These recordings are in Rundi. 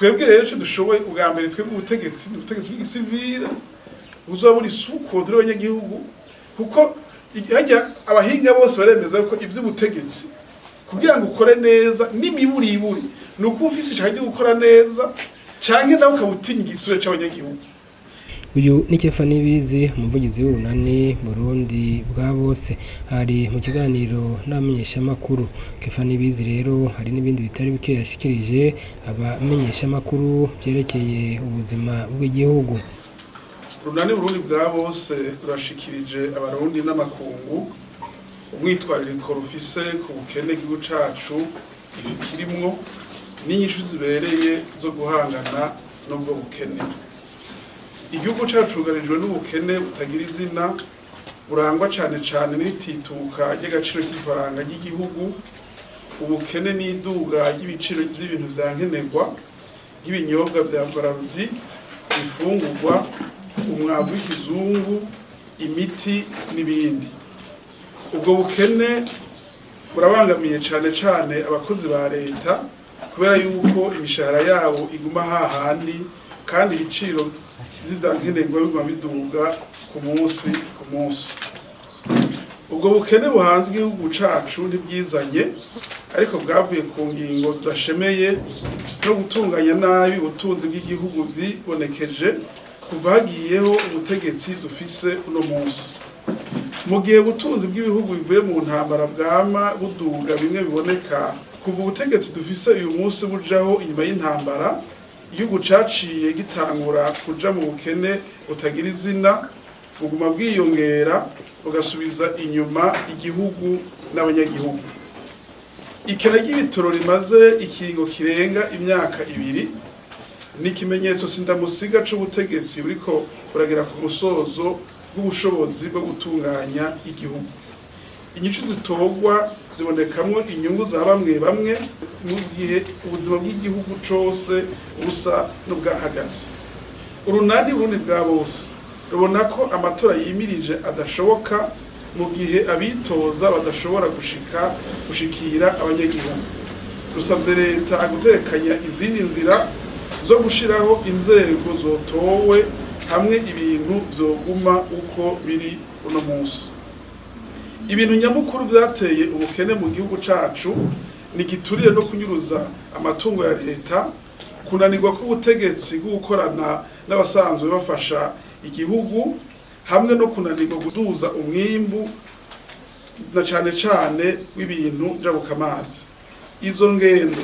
Twebwe rero icyo dushoboye ubwa mbere, twebwe ubutegetsi ni ubutegetsi bw'igisivile buzoba buri sous contrôle y'abanyagihugu, kuko hajya abahinga bose baremeza ko ivy'ubutegetsi, kugira ngo ukore neza n'imiburiburi, ni uko ufise ishaka ryo gukora neza, canke nawe ukaba utinya igitsure c'abanyagihugu. Uyu ni Kefa Nibizi, umuvugizi w'Urunani Burundi bwa bose, hari mu kiganiro n'abamenyeshamakuru. Kefa Nibizi rero hari n'ibindi bitari bike yashikirije abamenyeshamakuru byerekeye ubuzima bw'igihugu. Urunani Burundi bwa bose rurashikirije Abarundi n'amakungu umwitwarariko rufise ku bukene igihugu cacu kirimwo n'inyishu zibereye zo guhangana n'ubwo bukene. Igihugu cacu cugarijwe n'ubukene butagira izina, burangwa cane cane n'itituka ry'agaciro k'ifaranga ry'igihugu, ubukene n'iduga ry'ibiciro vy'ibintu vya nkenerwa nk'ibinyobwa vya Brarudi, ifungurwa, umwavu w'ikizungu, imiti n'ibindi. Ubwo bukene burabangamiye cane cane abakozi ba leta, kubera yuko imishahara yabo iguma hahandi kandi ibiciro vy'ivyankenerwa biguma biduga ku munsi ku munsi. Ubwo bukene buhanze igihugu cacu ntibwizanye, ariko bwavuye ku ngingo zidashemeye no gutunganya nabi ubutunzi bw'igihugu vyibonekeje kuva hagiyeho ubutegetsi dufise uno munsi. Mu gihe ubutunzi bw'ibihugu bivuye mu ntambara bwama buduga bimwe biboneka, kuva ubutegetsi dufise uyu munsi bujaho inyuma y'intambara, igihugu caciye gitangura kuja mu bukene butagira izina, buguma bwiyongera, bugasubiza inyuma igihugu n'abanyagihugu. Ikena ry'ibitoro rimaze ikiringo kirenga imyaka 2 ni ikimenyetso sindamusiga c'ubutegetsi buriko buragera ku musozo bw'ubushobozi bwo gutunganya igihugu. Inyishu zitorwa zibonekamwo inyungu za bamwe bamwe, mu gihe ubuzima bw'igihugu cose busa n'ubwahagaze. Urunani Burundi bwa bose rubona ko amatora yimirije adashoboka mu gihe abitoza badashobora gushikira abanyagihugu. Rusavye leta gutekanya izindi nzira zo gushiraho inzego zotowe hamwe ibintu vyoguma uko biri uno munsi. Ibintu nyamukuru vyateye ubukene mu gihugu cacu ni giturire no kunyuruza amatungo ya leta, kunanirwa k'ubutegetsi bwo gukorana n'abasanzwe bafasha igihugu, hamwe no kunanirwa kuduza umwimbu, na cane cane w'ibintu njabukamazi. Izo ngendo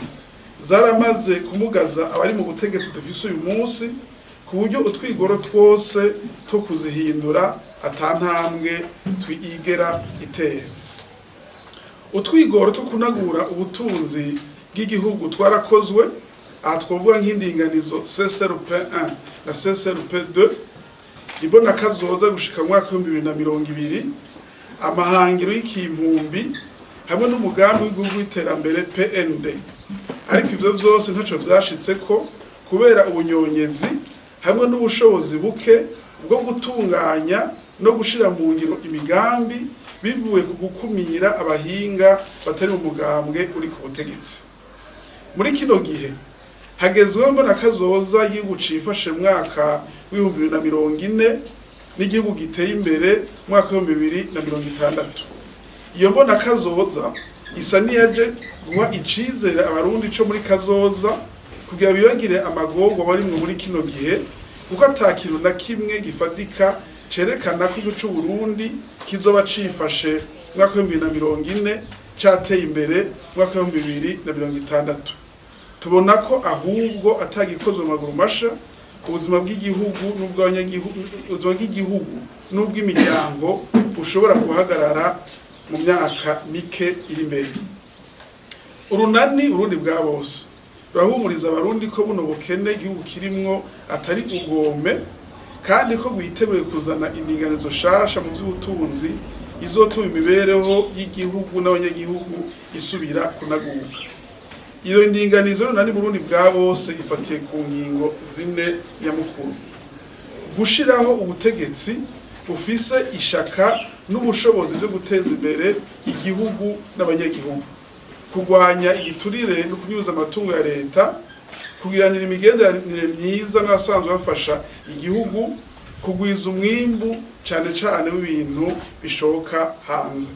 zaramaze kumugaza abari mu butegetsi dufise uyu munsi, ku buryo utwigoro twose two kuzihindura ata ntambwe twigera itera. Utwigoro two kunagura ubutunzi bw'igihugu twarakozwe. Aha twovuga nk'indinganizo CCRP 1 na CCRP 2, imbona kazoza gushika mu mwaka w'2020, amahangiro y'ikimpumbi, hamwe n'umugambi w'igihugu w'iterambere PND. Ariko ivyo vyose ntaco vyashitseko kubera ubunyonyezi hamwe n'ubushobozi buke bwo gutunganya no gushira mu ngiro imigambi, bivuye ku gukumira abahinga batari mu mugambwe uri ku butegetsi. Muri kino gihe hagezweho mbona kazoza igihugu cifashe mu mwaka w'2040 n'igihugu giteye imbere mu mwaka w'2060. Iyo mbona kazoza isa niyaje guha icizere Abarundi co muri kazoza, kugira bibagire amagorwa barimwo muri kino gihe, kuko ata kintu na kimwe gifatika cerekana ko igihugu c'Uburundi kizoba cifashe mu mwaka w'2040, cateye imbere mu mwaka w'2060. Tubona ko ahubwo atagikozwe mu maguru masha, ubuzima bw'igihugu n'ubw'abanyagihugu, ubuzima bw'igihugu n'ubw'imiryango bushobora guhagarara mu myaka mike iri imbere. Urunani Burundi bwa bose rurahumuriza Abarundi ko buno bukene igihugu kirimwo atari ugome, kandi ko rwiteguye kuzana indinganizo shasha mu vy'ubutunzi izotuma imibereho y'igihugu n'abanyagihugu isubira kunaguka. Iyo ndinganizo y'Urunani Burundi bwa bose ifatiye ku ngingo zine nyamukuru: gushiraho ubutegetsi bufise ishaka n'ubushobozi byo guteza imbere igihugu n'abanyagihugu, kurwanya igiturire no kunyuza amatungo ya leta. Kugiranira imigenderanire myiza n'abasanzwe bafasha igihugu, kugwiza umwimbu cane cane w'ibintu bishoka hanze.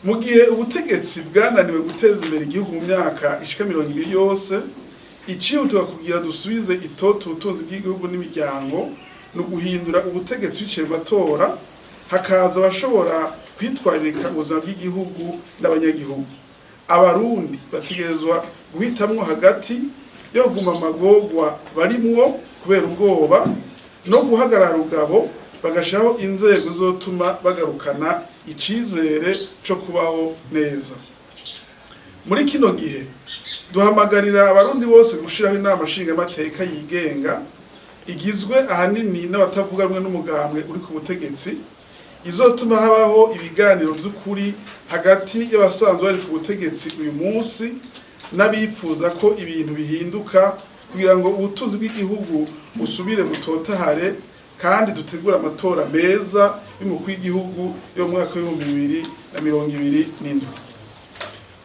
Mu gihe ubutegetsi bwananiwe guteza imbere igihugu mu myaka ishika 20 yose, icihutirwa kugira dusubize itoto ubutunzi bw'igihugu n'imiryango ni uguhindura ubutegetsi biciye mu matora, hakaza abashobora kwitwararika ubuzima bw'igihugu n'abanyagihugu. Abarundi bategerezwa guhitamwo hagati yo kuguma amagorwa barimwo kubera ubwoba no guhagarara rugabo bagashiraho inzego zotuma bagarukana icizere co kubaho neza. Muri kino gihe duhamagarira Abarundi bose gushiraho inama nshingamateka yigenga, igizwe ahanini n'abatavuga rumwe n'umugambwe uri ku butegetsi, izotuma habaho ibiganiro vy'ukuri hagati y'abasanzwe bari ku butegetsi uyu munsi n'abifuza ko ibintu bihinduka, kugira ngo ubutunzi bw'igihugu busubire butotahare kandi dutegure amatora meza y'umukuru w'igihugu yo mu mwaka w'2027.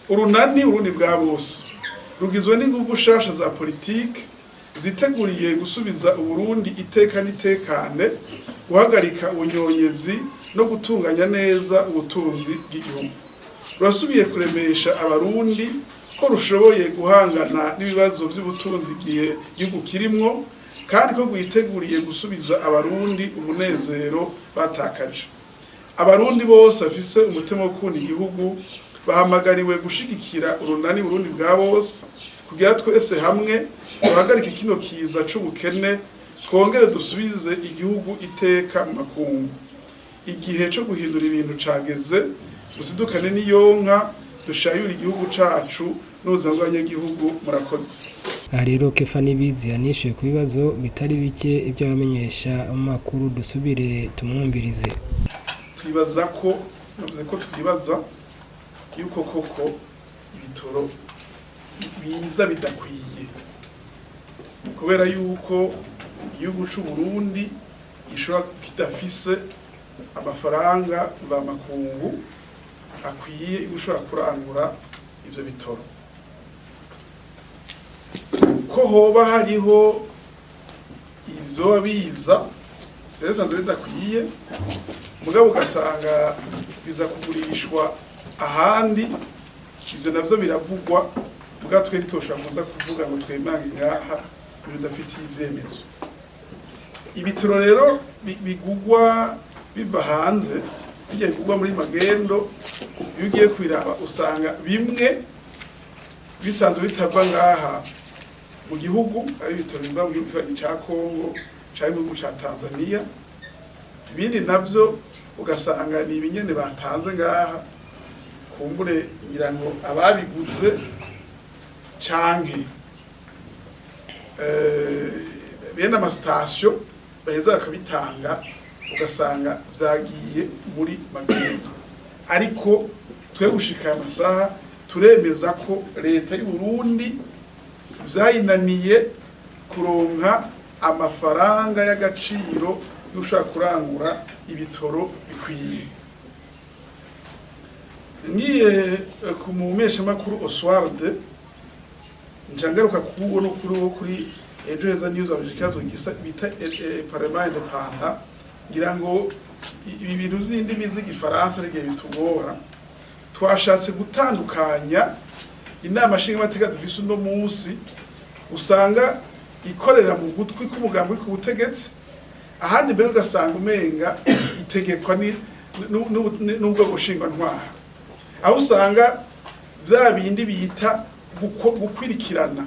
Urunani Urundi bwa Bose rugizwe n'inguvu shasha za politike ziteguriye gusubiza Uburundi iteka n'itekane, guhagarika ubunyonyezi no gutunganya neza ubutunzi bw'igihugu. Rurasubiye kuremesha Abarundi ko rushoboye guhangana n'ibibazo vy'ubutunzi igihe igihugu kirimwo, kandi ko rwiteguriye gusubiza Abarundi umunezero batakaje. Abarundi bose bafise umutima wo gukunda igihugu bahamagariwe gushigikira Urunani Burundi bwa Bose, kugira twese hamwe duhagarike kino kiza c'ubukene, twongere dusubize igihugu iteka mu makungu. Igihe co guhindura ibintu cageze. Dusidukane n'iyonka, dushayure igihugu cacu n'ubuzima bw'abanyagihugu. Murakoze. Aha rero Kefa Nibizi yanishuye ku bibazo bitari bike ivy'abamenyesha amakuru. Dusubire tumwumvirize. Twibaza ko, navuze ko twibaza yuko koko ibitoro biza bidakwiye, kubera yuko igihugu c'u Burundi gishobora kidafise amafaranga mvamakungu akwiye gushobora kurangura ivyo bitoro. Ko hoba hariho ivyoba biza vyari bisanzwe bidakwiye, mugabo ugasanga biza kugurishwa ahandi, ivyo navyo biravugwa. Mugabo twe ntitwoshobora kuza kuvuga ngo twemange ngaha ibintu bidafitiye ivyemezo. Ibitoro rero bigugwa biva hanze, bijya bigugwa muri magendo, iyo ugiye kubiraba usanga bimwe bisanzwe bitava ngaha mu gihugu, ari ibitoro biva mu gihugu kibanyi ca Kongo canke mu gihugu ca Tanzania. Ibindi navyo ugasanga ni ibinyene batanze ngaha, kumbure ngira ngo ababiguze canke bene amasitasiyo baheza bakabitanga, ugasanga vyagiye muri magendo. Ariko twe gushika aya masaha turemeza ko leta y'u Burundi vyayinaniye kuronka amafaranga y'agaciro y'ushobora kurangura ibitoro bikwiye. Ngiye ku mumeshamakuru Oswald, nca ngaruka kuwo no kuri wo kuri Ejo Heza News wabije ikibazo gisa bita parlement indépendant. Ngira ngo ibi bintu vy'indimi z'igifaransa rigiye bitugora. Twashatse gutandukanya inama nshingamateka dufise uno munsi, usanga ikorera mu gutwi k'umugambi uri ku butegetsi, ahandi mbere ugasanga umenga itegekwa n'ubwoko ntwaro, aho usanga vya bindi bita gukwirikirana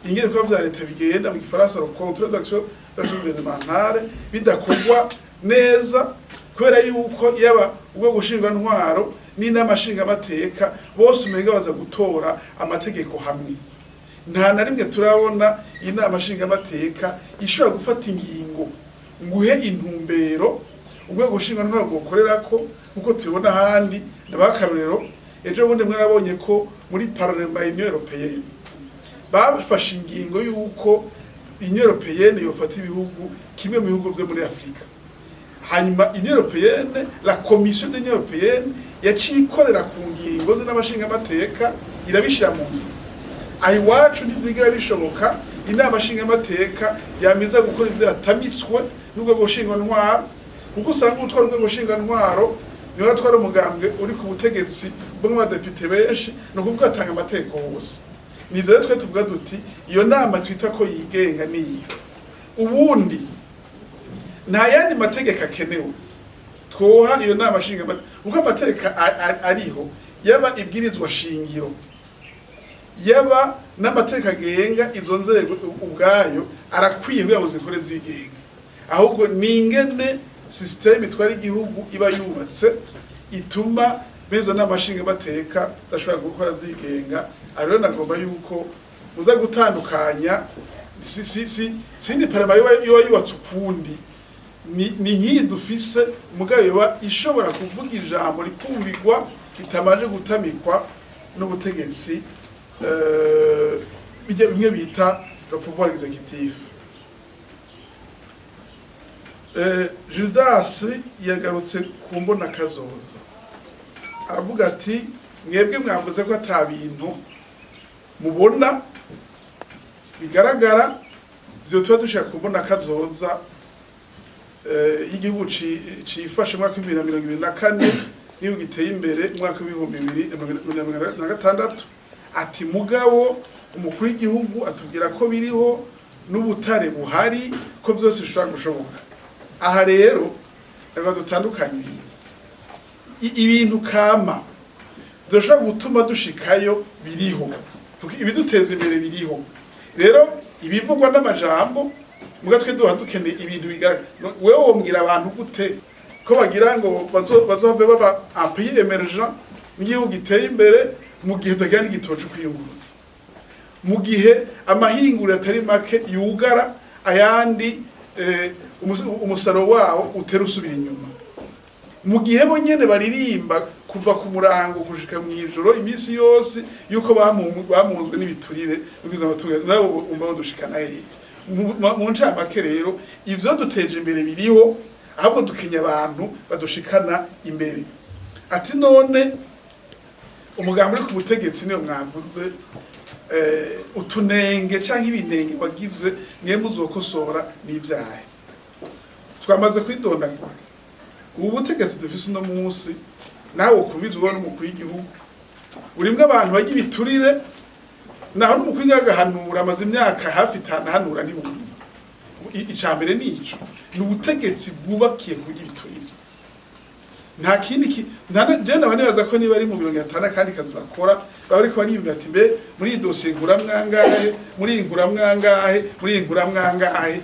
ingene ibikorwa vya leta bigenda, mu gifaransa le contrôle d'action gouvernementale, bidakorwa neza, kubera yuko yaba ubwo ntwaro n'inama nshingamateka bose umenga baza gutora amategeko hamwe. Nta na rimwe turabona inama nshingamateka ishobora gufata ingingo nguhe intumbero urwego ntwaro rwokorerako nkuko tubibona ahandi. Ndabaha akarorero: ejo bundi mwarabonye ko muri parlement Union Européenne bafashe ingingo y'uko Union Européenne yofata ibihugu kimwe mu bihugu vyo muri Afrika. Hanyuma Union Européenne, la commission de l'Union Européenne, yaciye ikorera ku ngingo ze n'abashingamateka, irabishira mu ngiro. Aho iwacu ntivyigira bishoboka. Inama nshingamateka yamiza gukora ivyo yatamitswe n'urwego ntwaro, kuko usanga utwara urwego ntwaro niwe atwara umugambwe uri ku butegetsi bw'abadepite benshi, ni ukuvuga atanga amategeko hose. Nivyo rero twe tuvuga duti iyo nama twita ko yigenga niyo. Ubundi nta yandi mategeko akenewe twoha iyo nama nshingamateka, kuko amategeko ariho, yaba ibwirizwa shingiro, yaba n'amategeko agenga izo nzego ubwayo, arakwiye kugira ngo zikore zigenga. Ahubwo ni ingene système itwara igihugu iba yubatse ituma bene nama nshingamateka zidashobora gukora zigenga. Aho rero nagomba yuko muza gutandukanya si si si sindi parlement yoba yubatse ukundi, ni nk'iyi dufise, mugabo yoba ishobora kuvuga ijambo rikumvirwa ritabanje gutamikwa n'ubutegetsi, bimwe bita le pouvoir exécutif. Judas yagarutse ku mbona kazoza, aravuga ati: "Mwebwe mwavuze ko ata bintu mubona bigaragara vyotuma dushaka kubona kazoza y'igihugu cifashe mu mwaka w'2024 n'igihugu giteye imbere mu mwaka w'2060." Ati: "Mugabo umukuru w'igihugu atubwira ko biriho n'ubutare buhari, ko vyose bishobora gushoboka." Aha rero reka dutandukanye ibintu. Ibintu kama dushobora gutuma dushikayo biriho, ibiduteza imbere biriho. Rero ibivugwa n'amajambo, muga twe duha dukeneye ibintu bigaragara. Wewe wombwira abantu gute ko bagira ngo bazohave baba un pays émergent, n'igihugu giteye imbere, mu gihe utagira n'igitoro co kwiyunguruza, mu gihe amahinguriro atari make yugara, ayandi umusaruro wawo utera usubira inyuma, mu gihe bo nyene baririmba kuva ku murango gushika mw'ijoro iminsi yose yuko bamunzwe n'ibiturire n'ubwiza amatungo, nabo umva badushikana hehe? Mu ncamake rero, ivyo duteje imbere biriho, ahubwo dukenya abantu badushikana imbere. Ati: "None umugambi uri ku butegetsi niyo mwavuze utunenge canke ibinenge wagize, mwe muzokosora n'ivyahe?" Twamaze kwidondagura. Ubu butegetsi dufise uno munsi, nawe ukumizwa n'umukuru w'igihugu, urimwo abantu barya ibiturire, naho n'umukuru w'igihugu agahanura, amaze imyaka hafi 5 ahanura, ntibumva. Ica mbere nico, ni ubutegetsi bwubakiye kurya ibiturire, nta kindi ki nta je naba nibaza ko niba ari mu 50 kandi kazi bakora, baba bariko bariyumvira ati: "Mbe muri iyi dosiye nkuramwo angahe, muri iyi nkuramwo angahe, muri iyi nkuramwo angahe?"